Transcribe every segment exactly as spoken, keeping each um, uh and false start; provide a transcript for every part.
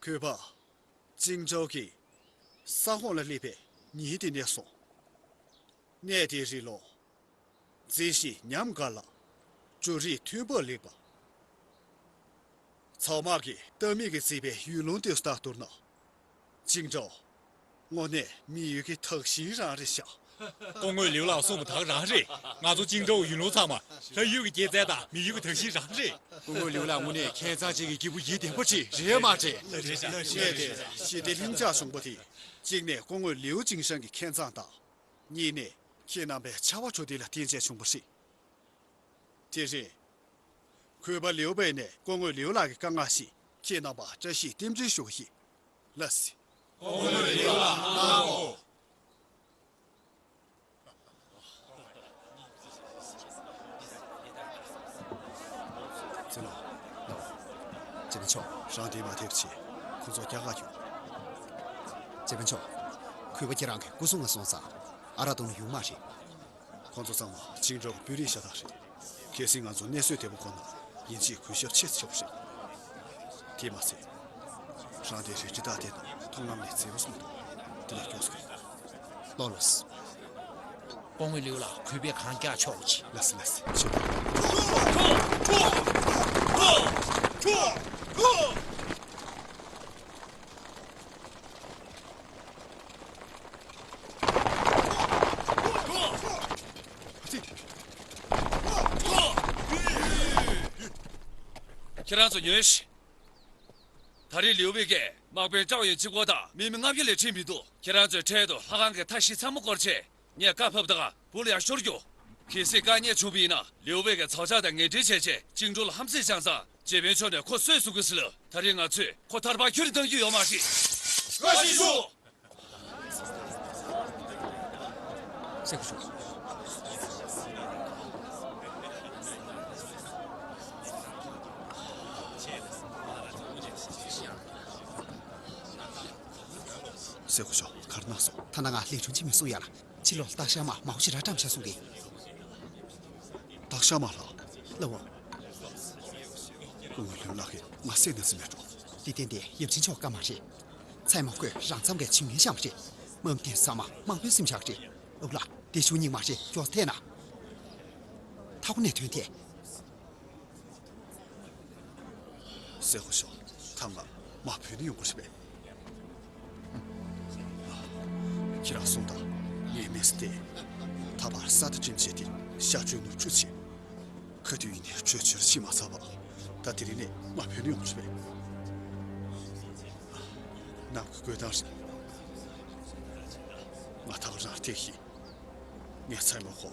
གུས་པ། ཅིང་ཀྲོའུ་གིས་ས་ཁོངས་ལ་སླེབས་པའི་ཉིན་དེ་ནས་བཟུང་། གནས་དེའི་རི་ལོ། མཛེས་ཤིང་ཉམས་དགའ་ལ། ཅོ་རིའི་ཐོན་འབབ་ལེགས་པ། ཚང་མ་གིས་ལྟ་མིག་གིས་གཟིགས་པའི་ཡུལ་ལུང་དེ་ལྟར་དུ་ན། ཅིང་ཀྲོའུ། དངོས་གནས་མི་ཡུལ་གྱི་དག་ཞིང་རང་རེད་ཤག་སྐུ་ངོ་ལིའུ་ལགས་གསུངས་པ་དག་རང་རེད། ང་ཚོ་ཅིང་ཀྲོའུ་ཡུལ་ལུང་ཚང་མ་ལྷ་ཡུལ་གྱི་སྐྱེད་ཚལ་དང་མི་ཡུལ་གྱི་དག་ཞིང་རང་རེད། སྐུ་ངོ་ལིའུ་ལགས་དངོས་གནས་ཁྱད་མཚར་ཅན་གྱི་སྐྱེས་བུ་ཡིད་བརྟན་པོ་ཅིག་རེད་མ་རེད། གནས་དེར་ཞི་བདེ་ལྷིང་འཇགས་བྱུང་པ་དེ། གཅིག་ནས་སྐུ་ངོ་ལིའུ་ཅིང་ཧྲན་གྱི་ཁྱད་མཚར་དང་། གཉིས་ནས་ཁྱེད་རྣམ་པའི་ཕྱར་བ་གྲུ་འདེགས་ལ་བརྟེན་བྱས་བྱུང་བ་རེད། དེ་རིང་། གུས་པ་ལིའུ་པེ་ནས་སྐུ་ངོ་ལིའུ་ལགས་ཀྱི་བཀའ་མངགས་བཞིན་ཁྱེད་རྣམ་པར་བཀྲ་ཤིས་རྟེན་འབྲེལ་ཞུ་བ་ཡིན། ལགས་སེ། སྐུ་ངོ་ལིའུ་ལགས་གནང་ངོ་། ཙི་ལོ། ལོ། སྤྱི་ཁྱབ་མཆོག་རང་དེ་མ་ཐེབས་ཆེ། ཁོང་ཚོ་རྒྱ་གར་ཡོད། སྤྱི་ཁྱབ་མཆོག་གུས་པ་ཁྱེད་རང་གིས་སྐུ་སྲུང་ང་སོང་ཙང་ཨ་རག་བཏུང་ནས་ཡོང་མ་རེད། ཁོང་ཚོ་ཚང་མ་ཅིང་ཀྲོའུ་གི་དཔོན་རིགས་ཤ་སྟག་རེད། གལ་སྲིད་ང་ཚོ་གནས་ཚུལ་དེ་པོ་གོ་ན་ཡིན་གཅིག་གུས་ཞབས་ཆེ་ཆོག་རེད། དེས་མ་ཚད། རང་དེ་རེད་དྲི་རྟགས་དེ་དང་མཐོང་ལམ་ནས་མཛེས་པོ་གསུངས་འདུག་དེ་ལས་མགྱོགས་སུ་ལོ་ལོས། སྐུ་ངོ་ལིའུ་ལགས་གུས་པས་གང་རྒྱག་ཆོག་ཅིག་ལགས་སེ་ལགས་སེ་ཆེ། ཁྱེད་རང་ཚོ་ཉོན་ཞིག་ད་རེས་ལིའུ་པེ་གིས་དམག་དཔོན་ཀྲའོ་ཡན་གཅིག་པོ་དང་མི་མི་ལྔ་བརྒྱ་ལས་ཁྲིད་མི་འདུག་ཁྱེད་རང་ཚོས་འཕྲལ་དུ་ལྷ་ཁང་གི་མཐའ་བཞི་ཚང་མ་སྐོར་བྱས། ངས་བཀའ་ཕབ་དང་བུ་ལ་ཡར་ཤོར་རྒྱུ། གལ་སྲིད་དཀའ་ངལ་བྱུང་བ་ཡིན་ན་ལིའུ་པེ་གིས་ཚོགས་བཅར་དང་ངན་འབྲེལ་བྱས་རྗེས་ཅིང་ཀྲོའུ་ལ་ཧམ་བཤད་བྱས་ཙང་། སྤྱི་དཔོན་མཆོག་ནས་ཁོ་གསོད་ཚུགས་ཀྱི་ཟེར་ལ། ད་རེས་ང་ཚོས་ཁོ་ཐར་པ་ཁྱོན་ནས་གཏང་རྒྱུ་ཡོད་མ་རེད། བཀའ་དྲིན་ཆེ། སེ་ཁུ་ཤོ། སེ་ཁུ་ཤོ། ག་རེ་གནང་སོང་། ཐ་ན་ང་ལས་སྒྲུབ་བྱེད་མི་གསུང་ཡ་ལ། ཕྱི་ལོགས་སྟག་ཤར་མ་མང་པོ་ཞིག་ར་འགྲམ་བཞག་སོང་གི། སྟག་ཤར་མ་ལགས། ལགས་འོ། སྐུ་ངོ་ལིའུ་ལགས་ཀྱིས་ང་བསད་ན་ཟིན་མེད་འགྲོ། འདི་བསྟན་ཏེ་ཡབ་ཆེན་མཆོག་བཀའ་མ་རེད། ཚའི་མོ་ཁོས་རང་མཚམས་ཀྱི་བྱིངས་ངན་བཤམས་པ་རེད། དམག་མི་དེ་ཚང་མ་དམག་དཔོན་སེམས་བཞག་རེད། ཨུ་ལགས་དེ་ཤུགས་རྙིང་མ་རེད། མགྱོགས་ཐལ་ན། ཐ་གུ་ནས་ཐོན་ཐལ། སེ་ཁུ་ཤོ། ཐ་མ་མ་བུད་ནས་ཡོང་དགོས་ཤི་བས། ཁྱེད་རང་གསུངས་དང་། ངའི་མི་སི་ཏེ། ད་བར་ས་ད་ཁྲིམས་བྱས་ཏེ་ཤ་བཅོས་ནོར་ཁྲུ་ཆེ། ཁ་དུས་ཡིན་ནས་བྲོས་བྱོལ་ཕྱིན་མ་ཚར་བ། ད་དེ་རིང་ནས་མ་བུད་ནས་ཡོང་དགོས་ཤི་བས། ནམ་གི་དགོས་དང་རེད། ང་ད་བར་རང་ཐེག་ཤི། ངས་ཚའི་མོ་ཁོ་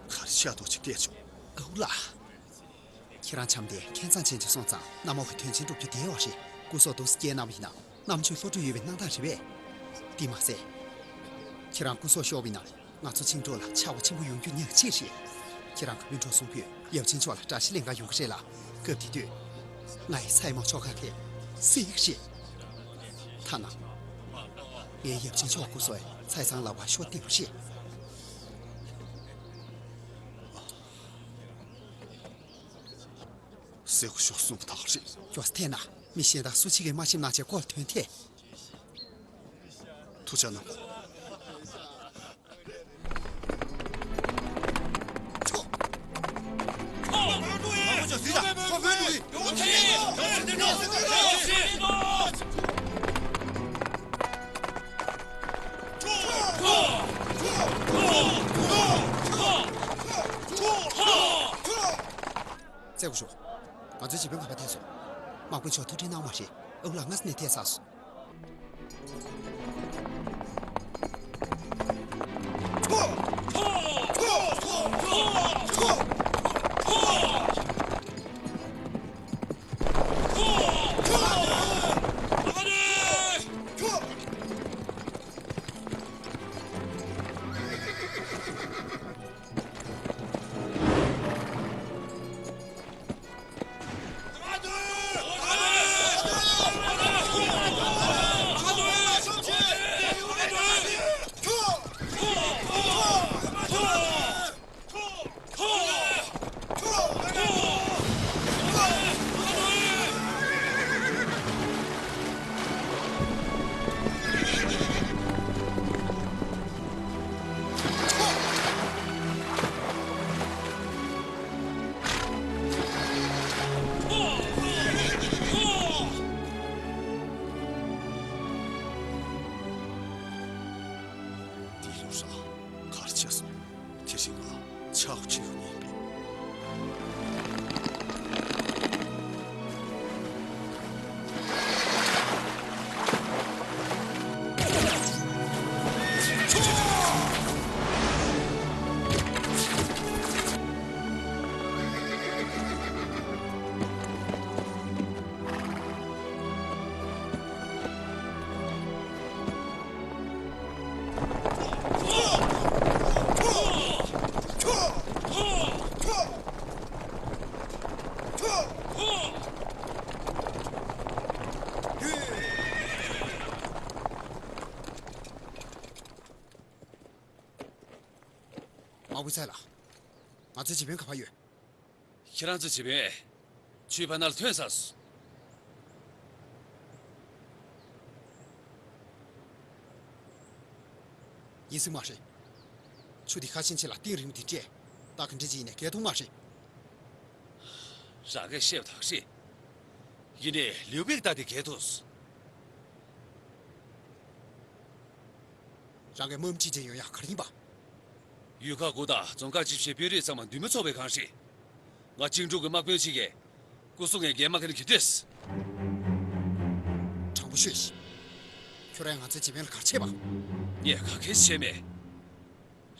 ག་རེ་ཤ་ཏོག་ཅིག་བལྟས་བྱུང་། ཨུ་ལགས། ཁྱེད་རང་བྱམས་ཏེ་ཁྱད་མཚར་ཅན་ཅིག་སོང་ཙང་གནམ་འོག་གི་དོན་ཆེན་སྒྲུབ་རྒྱུ་དེ་བ་རེད། སྐུ་སྲོག་འདུག་སེ་སྐྱེལ་གནང་བ་ཡིན་ན་རྣམ་དཔྱོད་བློ་གྲོས་ཡོད་པའི་གནང་སྟངས་རེད་པས། དེ་མ་ཟད། ཁྱེད་རང་སྐུ་སྲོག་ཤོར་བ་ཡིན་ན་ང་ཚོ་ཆིང་ཀྲོའུ་ལ་ཆགས་པ་ཆེན་པོ་ཡོང་རྒྱུ་ཉག་གཅིག་རེད། ཁྱེད་རང་གི་སྤུན་གྲོགས་གསུམ་པོས་ཡབ་ཆེན་མཆོག་ལ་དགྲ་ཤ་ལེན་ག་ཡོང་གི་རེད་ལ། སྐབས་དེ་དུས། ང་ཡི་ཚའི་མོ་ཆོ་ག་དེ་སྲིད་ཀྱི་རེད། ཐ་ན། ངའི་ཡབ་ཆེན་མཆོག་སྐུ་སྲོག་ཚའི་ཚང་ལ་བ་ཤོར་བསྡད་པ་རེད། སེ་ཁུ་ཤོ་གསུངས་པ་དག་རེད། མགྱོགས་སེ་ཐལ་ན་མི་གཞན་དག་སུ་གཅིག་གིས་མ་ཤེས་ན་ཅེས་སྐོར་ཐོན་ཐལ། ཐུགས་ཆ་གནང་དགོས། བཙལ་དགོས་ཤོག་ང་ཚོའི་བྱེད་དཔོན་ག་པར་ཐལ་སོང་། དམག་དཔོན་མཆོག་ཐུགས་ཁྲལ་གནང་བ་མ་རེད། ཨུ་ལགས་སྔ་ས་ནས་ཐལ་ཚར་སོང་། ཨ་ཁུ་ཚེ་ལགས། ང་ཚོའི་བྱེད་དཔོན་ག་པར་ཡོད། ཁྱེད་རང་ཚོའི་བྱེད་དཔོན་ཆུའི་བར་ན་ལ་ཐོན་ཚར་སོང་། ཡིན་སྲིད་མ་རེད། ཆུ་དེ་ཁ་ཆེམས་ཆེ་ལ་གཏིང་རིང་པོ་དེ་སྤྲད། ད་ག་འདྲ་ཅིག་ཡིན་ནའི་བརྒལ་ཐུབ་མ་རེད། རང་གིས་བཤད་པ་དག་རེད། ཡིན་ནའི་ལིའུ་པེ་ད་དེ་བརྒལ་ཐུབ་སོང་། རང་གིས་དམག་མི་ཁྲིད་བྱས་ཡོང་ཡག་ག་རེ་ཡིན་པ། ཡུལ་ཁག་དགུ་དང་རྫོང་ཁག་བཅུ་བཞི་པའི་དཔོན་རིགས་ཚང་མ་འདུས་མ་ཚོགས་པའི་སྒང་རེད། ང་ཅིང་ཀྲུའུ་གི་དམག་དཔོན་ཅིག་གིས་སྐུ་སྲུང་ངས་འགན་མ་འཁྱེར་ན་ག་འདྲས། དྲང་པོ་ཤོད་ཤིག། ཁྱོད་རང་ང་ཚོའི་བྱེད་དཔོན་ལ་ག་རེ་བྱས་པ། ངས་ག་གེ་བྱས་མེད།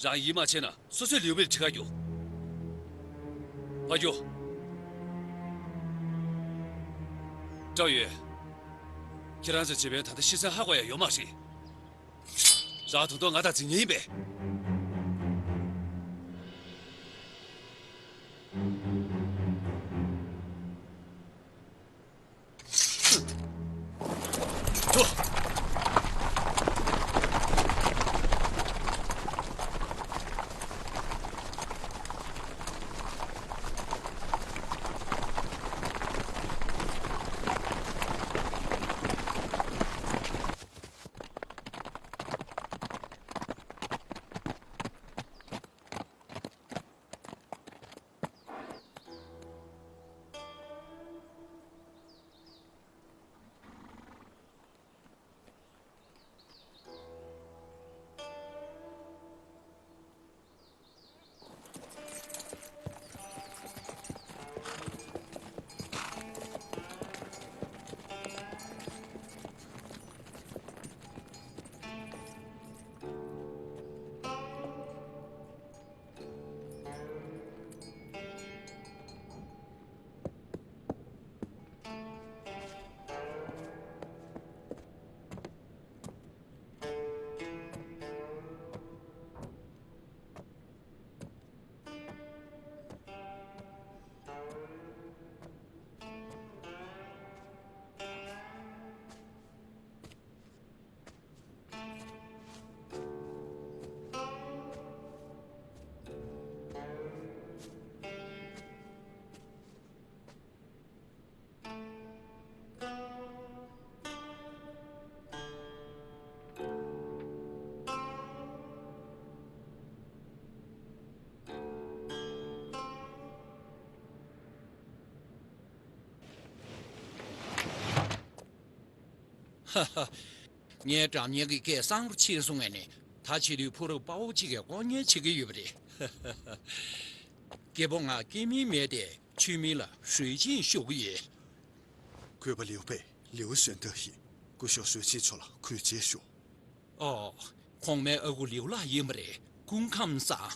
རང་ཡིད་མ་ཆེས་ན་སོ་སོའི་ལིའུ་པེ་ལ་དྲི་ག་རྒྱུགས། ཕ་ཁྱུ། ཀྲའོ་ཡུས། ཁྱེད་རང་ཚོའི་བྱེད་དཔོན་ད་ལྟ་ཤི་གསོན་ཧ་གོ་ཡ་ཡོད་མ་རེད། རང་ད་དུང་ང་དང་འཛིང་མཁན་ཡིན་པས། ཧ་ཧ། ངའི་སྒྲ་སྙན་གྱི་སྐད་གསང་རུ་ཕྱིན་སོང་ངས་ནི། ད་བྱེད་དུས་ཕོ་རབ་དཔའ་བོ་གཅིག་གིས་ལྐོག་ཉན་བྱེད་ཀྱི་ཡོད་པ་རེད། རྒད་པོ་ང་སྐྱེ་མིན་མེད་དེ་ཆུ་མིན་ལ་ཧྲུའེ་ཅིན་ཞུ་གི་ཡོད། གུས་པ་ལིའུ་པེ། ལིའུ་ཞོན་ཏེ་ཡིན། སྐུ་ཞབས་ཧྲུའེ་ཅིན་མཆོག་ལ་གུས་བཅས་ཞུ། ཨོ། གོང་མའི་ཨ་ཁུ་ལིའུ་ལགས་ཡིན་པ་རེད། སྐུ་ཁམས་བཟང་།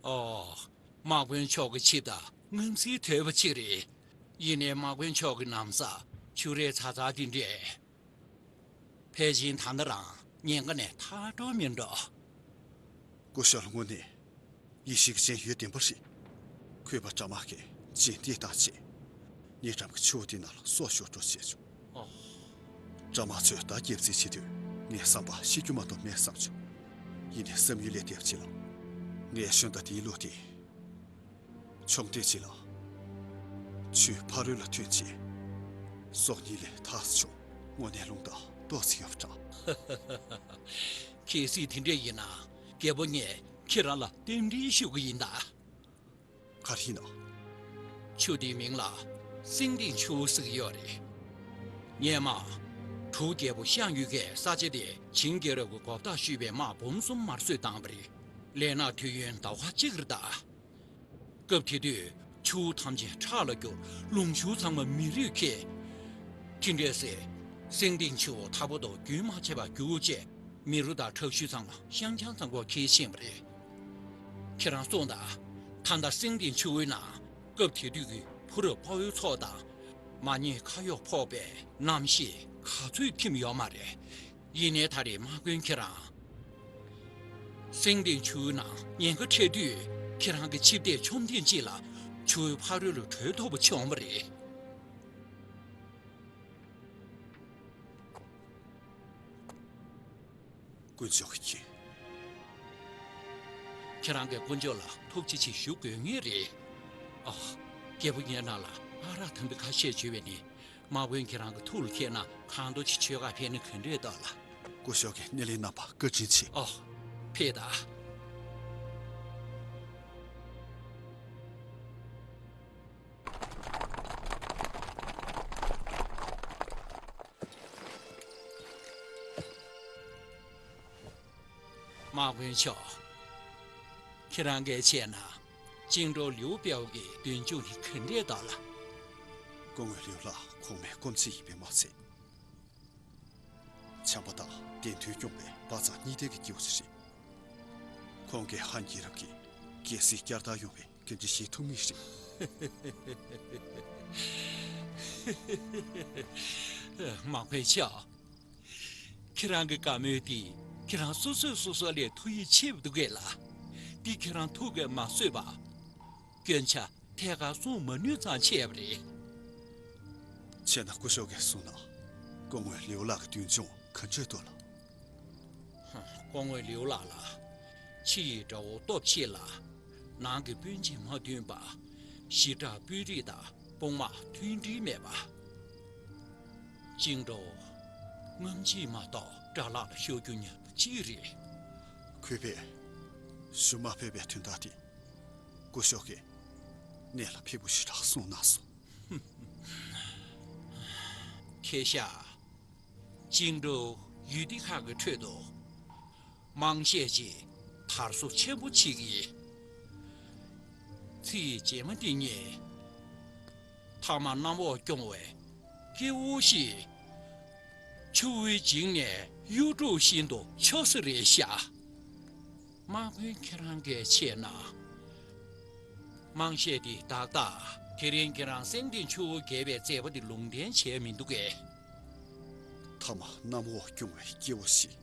ཨོ། དམག་དཔོན་མཆོག་གི་ཆིབས་དང་མངའ་མཛད་དོད་པ་ཅིག་རེད། ཡིན་ནའི་དམག་དཔོན་མཆོག་གི་ན་བཟའ་ཆུ་རས་ཚ་ཚ་དེ་འདྲས། ཕལ་ཆེར་ད་ལྟ་རང་ཉེན་ཁ་ནས་ཐར་འགྲོ་མི་འགྲོ། སྐུ་ཞབས་ལ་དངོས་གནས་ཡེ་ཤེས་ཀྱི་སྤྱན་ཡོད་བདེན་པ་རེད། གུས་པ་དགྲ་དམག་གིས་རྗེས་འདེད་བཏང་རྗེས། ངས་འགྲམ་གྱི་ཆུ་བོ་དེ་ནང་ལ་སྲོག་ཤོར་འགྲོ་བྱས་བྱུང་། ཨོ། དགྲ་དམག་ཚོས་ད་རྒྱབ་རྩིས་བྱེད་དུས་ངའི་བསམ་པ་ཤི་རྒྱུ་མ་གཏོགས་མེད་བསམ་བྱུང་། ཡིན་ནའི་བསམ་ཡུལ་ལས་འདས་པ་ཅིག་ལ། ངའི་ཞོན་ཏ་དེའི་ལུགས་དེ། ཆུང་དུས་ཅིག་ལ། ཆུའི་ཕ་རོལ་ལ་ཐོན་རྗེས། སྲོག་ཉིད་ལས་ཐར་སོང་། དངོས་གནས་རླུང་རྟ་ཏོག་ཙམ་ཡོད་པ་འདྲ། གལ་སྲིད་དེ་འདྲ་ཡིན་ན། རྒད་པོ་ངས་ཁྱེད་རང་ལ་རྟེན་འབྲེལ་ཞུ་གི་ཡིན་ད། ག་རེ་ཡིན་ནམ། ཆུ་དེའི་མིང་ལ་སེང་ལྡེང་ཆུ་ཟེར་གྱི་ཡོད་རེད། སྔོན་མ། གྲུ་རྒྱལ་པོ་ཤང་ཡུས་ཀྱིས་ས་ཆ་དེ་ཆིང་རྒྱལ་རབས་ཀྱི་མགོ་བཏགས་ཞུས་པའི་དམག་འབུམ་གསུམ་དམར་གསོད་བཏང་བ་རེད། ལས་ནག་དུས་ཡུན་ཟླ་བ་གཅིག་རེད་ད། སྐབས་དེ་དུས་ཆུ་བོ་ཐམས་ཅད་ཁྲག་ལ་གྱུར། ལུང་ཤུར་ཚང་མ་མེ་རུས་ཁེལ། དེ་འདྲས་སེ། སེང་ལྡེང་ཆུ་བོ་དྭགས་པོ་ཏོ་རྒྱུན་མ་ཆད་པར་རྒྱུག་རྗེས། མེ་རུ་དང་ཁྲག་ཤུལ་ཚང་མ་ཤང་ཁྱང་ཚང་པོར་འཁྱེར་ཕྱིན་པ་རེད། ཁྱེད་རང་གསུངས་དང་། ད་ལྟ་སེང་ལྡེང་ཆུ་བོའི་ནང་སྐབས་དེ་དུས་ཀྱི་ཕོ་རབ་དཔའ་བོའི་ཚོགས་དང་། མ་ཉེས་ཁ་གཡོག་ཕོག་པའི་རྣམ་ཤེས་ག་ཚོད་ཐིམ་ཡོད་མ་རེད། ཡིན་ནའི་ད་རེས་དམག་དཔོན་ཁྱེད་རང་། སེང་ལྡེང་ཆུའི་ནང་ཉེན་ཁ་འཕྲད་དུས་ཁྱེད་རང་གི་ཆིབས་རྟས་བཅོམ་ཐེངས་གཅིག་ལ་ཆུའི་ཕ་རོལ་ལ་བྲོས་ཐུབ་པ་བྱུང་བ་རེད། དཀོན་མཆོག་གིས་མཁྱེན། ཁྱེད་རང་གིས་དཀོན་མཆོག་ལ་ཐུགས་རྗེ་ཆེ་ཞུ་དགོས་ངེས་རེད། ཨ། རྒྱལ་པོ་ཉེ་ན་ལ་ཨ་རག་དམ་པའི་ཁ་ཤས་བྱོས་པས་ནི། དམག་དཔོན་ཁྱེད་རང་གི་ཐུགས་ལ་ཁེལ་ན་གང་འདྲ་ཅིག་བྱོས་ག་ཕེབས་ན་ག་འདྲས་འདུག་ལགས། སྐུ་ཞབས་ཀྱི་སྣེ་ལེན་རྣམ་པ་བཀའ་དྲིན་ཆེ། ཨོ། ཕེབས་དང་། དམག་དཔོན་མཆོག། ཁྱེད་རང་གིས་བྱས་ན། ཅིང་ཀྲོའུ་ལིའུ་པའོ་གི་མདུན་ལྗོངས་དེ་ག་འདྲས་འདུག་ལགས། སྐུ་ངོ་ལིའུ་ལགས་ཁོང་མའི་སྐུ་མཚམས་ཡིན་པས་མ་ཚད། བྱམས་པ་དང་བདེན་དོན་སྐྱོང་བའི་དཔའ་མཛངས་གཉིས་ལྡན་གྱི་སྐྱེས་བུ་ཞིག་རེད། ཁོང་གིས་ཧན་རྒྱལ་རབས་ཀྱི་རྒྱལ་སྲིད་བསྐྱར་དར་ཡོང་བའི་འགན་འཁྲི་བཞེས་ཐུབ་ངེས་རེད། དམག་དཔོན་མཆོག། ཁྱེད་རང་གི་བཀའ་མོལ་འདི་ཁྱེད་རང་སོ་སོས་སོ་སོ་ལས་ཐུགས་ཡིད་ཆེས་པ་འདུག་གས་ལགས། འདི་ཁྱེད་རང་ཐུགས་ཀྱིས་མ་བཟོད་པ། སྐྱོན་ཆ་ཐད་ཀར་གསུང་མ་ནུས་ཙང་བྱས་པ་རེད། བྱས་ན་སྐུ་ཞབས་ཀྱིས་གསུངས་ན། སྐུ་ངོ་ལིའུ་ལགས་ཀྱི་མདུན་ལྗོངས་ག་འདྲས་འདུག་ལགས། སྐུ་ངོ་ལིའུ་ལགས་ལ། ཕྱི་ཡི་དགྲ་བོ་སྟོབས་ཆེ་ལ། ནང་གི་སྤུན་མཆེད་མ་མཐུན་པ། ཞི་དྲག་དཔོན་རིགས་དང་དཔུང་དམག་མཐུན་སྒྲིལ་མེད་པ། ཅིང་ཀྲོའུ། རྔམ་བརྗིད་མ་གཏོགས་དགྲ་ལག་ལ་ཤོར་རྒྱུ་ཉག་གཅིག་རེད། གུས་པས་ཞུ་མ་ཕོད་པའི་དོན་དག་དེ། སྐུ་ཞབས་ཀྱིས་གནད་ལ་འཕིགས་པོ་ཞེ་དྲག་གསུངས་གནང་སོང་། ཁྱེད་ཤག། ཅིང་ཀྲོའུ་ཡུལ་སྡེ་ཁག་གི་ཁྲོད་དུ། དམངས་གཞས་ཅིག་དར་སོ་ཆེན་པོ་ཅིག་ཡིན། ཚེས་རྗེས་མ་འདི་ཉིད། ཐ་མ་གནམ་འོག་སྐྱོང་བའི་སྐྱེ་བོ་ཞིག་ཆུ་བོའི་འཇིང་ནས་གཡུ་འབྲུག་བཞིན་དུ་འཕྱོ་ས་རེད་ཤག། དམག་དཔོན་ཁྱེད་རང་གིས་བྱས་ན། དམངས་གཞས་འདི་ཏག་ཏག་དེ་རིང་ཁྱེད་རང་སེང་ལྡེང་ཆུ་བོ་བརྒལ་བའི་མཛད་པ་འདི་ལུང་འདྲེན་བྱས་མི་འདུག་གས། ཐ་མ་གནམ་འོག་སྐྱོང་བའི་སྐྱེ་བོ་ཞིག་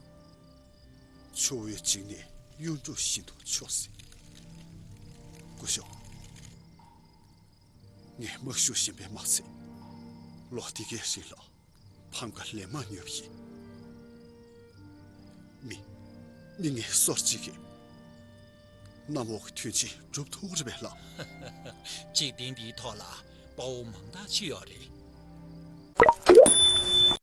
ཆུ་བོའི་འཇིང་ནས་གཡུ་འབྲུག་བཞིན་དུ་འཕྱོ་ཟེར། སྐུ་ཞབས། ངས་དམག་ཤུགས་ཞན་པས་མ་ཚད། ལོ་འདི་གའི་རིང་ལ་ཕམ་ཁ་ལན་མང་མྱོང་བ་ཡིན། མི། མི་ངན་སོ་གཅིག་གིས་གནམ་འོག་གི་དོན་ཆེན་སྒྲུབ་ཐུབ་ཀྱི་རེད་པས་ལགས། འཇིག་རྟེན་འདིའི་ཐོག་ལ་དཔའ་བོ་མང་དག་ཅིག་ཡོད་རེད།